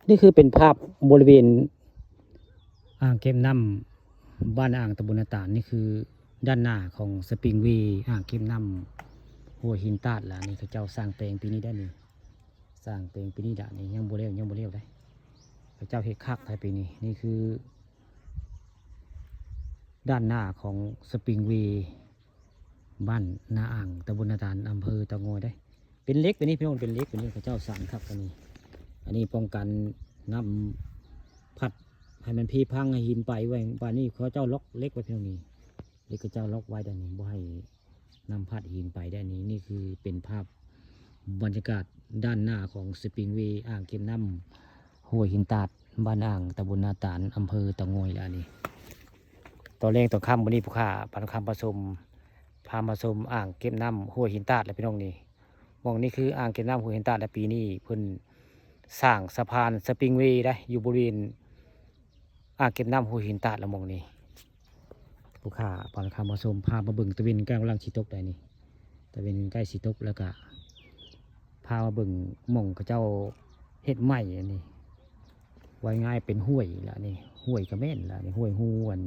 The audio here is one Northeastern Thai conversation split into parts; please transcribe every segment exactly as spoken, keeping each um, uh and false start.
นี่คือเป็นภาพบริเวณอ่างเก็บน้ำบ้านอ่างตำบลนาตาล นี่คือด้านหน้าของสปริงเวย์อ่างเก็บน้ำห้วยหินตาดละ นี่เขาเจ้าสร้างแปลงปีนี้ได้นี่ สร้างแปลงปีนี้ละนี่ ยังบ่แล้ว ยังบ่แล้วได้ เขาเจ้าเฮ็ดคักไทยปีนี้ นี่คือ ด้านหน้าของสปริงเวย์บ้านนาอ่างตำบลนาตาลอำเภอเต่างอยได้ เป็นเหล็กไปนี่พี่น้อง เป็นเหล็กไปนี่เขาเจ้าสร้างคักอันนี้ อันนี้ป้องกันน้ำพัดให้มันเพพังให้หินไปไว้บ้านนี้เขาเจ้าล็อกเหล็กไว้พี่น้องนี่ เหล็กเขาเจ้าล็อกไว้ด้านนี้บ่ให้น้ำพัดหินไปด้านนี้ นี่คือเป็นภาพบรรยากาศด้านหน้าของสปริงเวย์อ่างเก็บน้ำห้วยหินตาดบ้านอ่างตำบลนาตาลอำเภอเต่างอยแล้วนี่ ตอนแรกตอนค่ำวันนี้ผู้ข้าพาคำผสมพามาชมอ่างเก็บน้ำห้วยหินตาดและพี่น้องนี่ หม่องนี้คืออ่างเก็บน้ำห้วยหินตาดและปีนี้เพิ่นสร้างสะพานสปริงเวย์ได้อยู่บริเวณอ่างเก็บน้ำห้วยหินตาดและหม่องนี้ ผู้ข้าพาคำผสมพามาเบิ่งตะเวนกำลังสิตกได้นี่ ตะเวนใกล้สิตกแล้วก็พามาเบิ่งหม่องเขาเจ้าเฮ็ดใหม่อันนี้ ว่าง่ายเป็นห้วยละนี่ ห้วยกะแม่นละนี่ ห้วยฮูอัน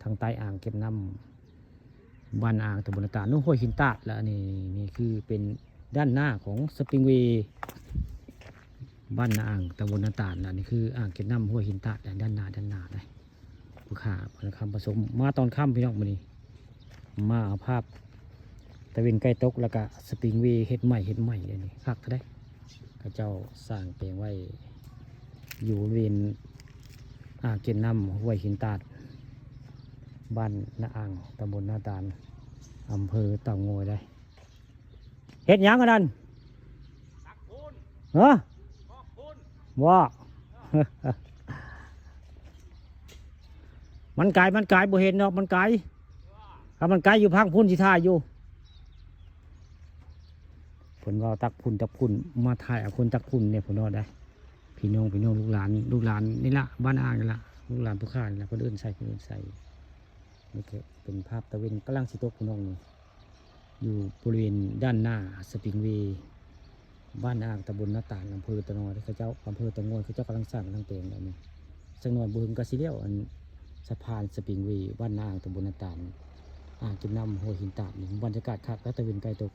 ทางใต้อ่างเก็บน้ำบ้านอ่างตำบลนาตาล นู่นห้วยหินตาดละนี่ นี่คือเป็นด้านหน้าของสปริงเวย์บ้านนาอ่างตำบลนาตาลละนี่คืออ่างเก็บน้ำห้วยหินตาดละด้านหน้า ด้านหน้านะ ผู้ข้าพาคำผสมมาตอนค่ำพี่น้องมื้อนี้ มาเอาภาพตะเวนใกล้ตกแล้วก็สปริงเวย์เฮ็ดใหม่ เฮ็ดใหม่เลยนี่คักเด้ เขาเจ้าสร้างแปลงไว้อยู่บริเวณอ่างเก็บน้ำห้วยหินตาด บ้านนาอ่างตำบลนาตาลอำเภอเต่างอยได้ เฮ็ดหยังอันนั้น ตักพูน ฮะ ก็พูน ว่า มันไกล มันไกล บ่เห็นดอก มันไกล ถ้ามันไกลอยู่พังพูนสิถ่ายอยู่ เพิ่นว่าตักพูน ตักพูน มาถ่ายเอาคนตักพูนเนี่ย เพิ่นว่าได้ พี่น้อง พี่น้อง ลูกหลาน ลูกหลานนี่ละ บ้านอ่างนี่ละ ลูกหลานผู้ข้านี่ละ เพิ่นเอิ้นใส่ เพิ่นเอิ้นใส่ นี่ก็เป็นภาพตะเวนกำลังสิตกพี่น้องนี่ อยู่บริเวณด้านหน้าสปริงเวย์บ้านอ่างตำบลนาตาลอำเภอเต่างอย เขาเจ้า อำเภอเต่างอย เขาเจ้ากำลังสร้างกำลังแปลงแล้วนี่ สักหน่อยบ่เฮิงก็สิแล้วอันสะพานสปริงเวย์บ้านนาอ่างตำบลนาตาล อ่างเก็บน้ำห้วยหินตาดนี่ บรรยากาศคักแล้วตะเวนใกล้ตก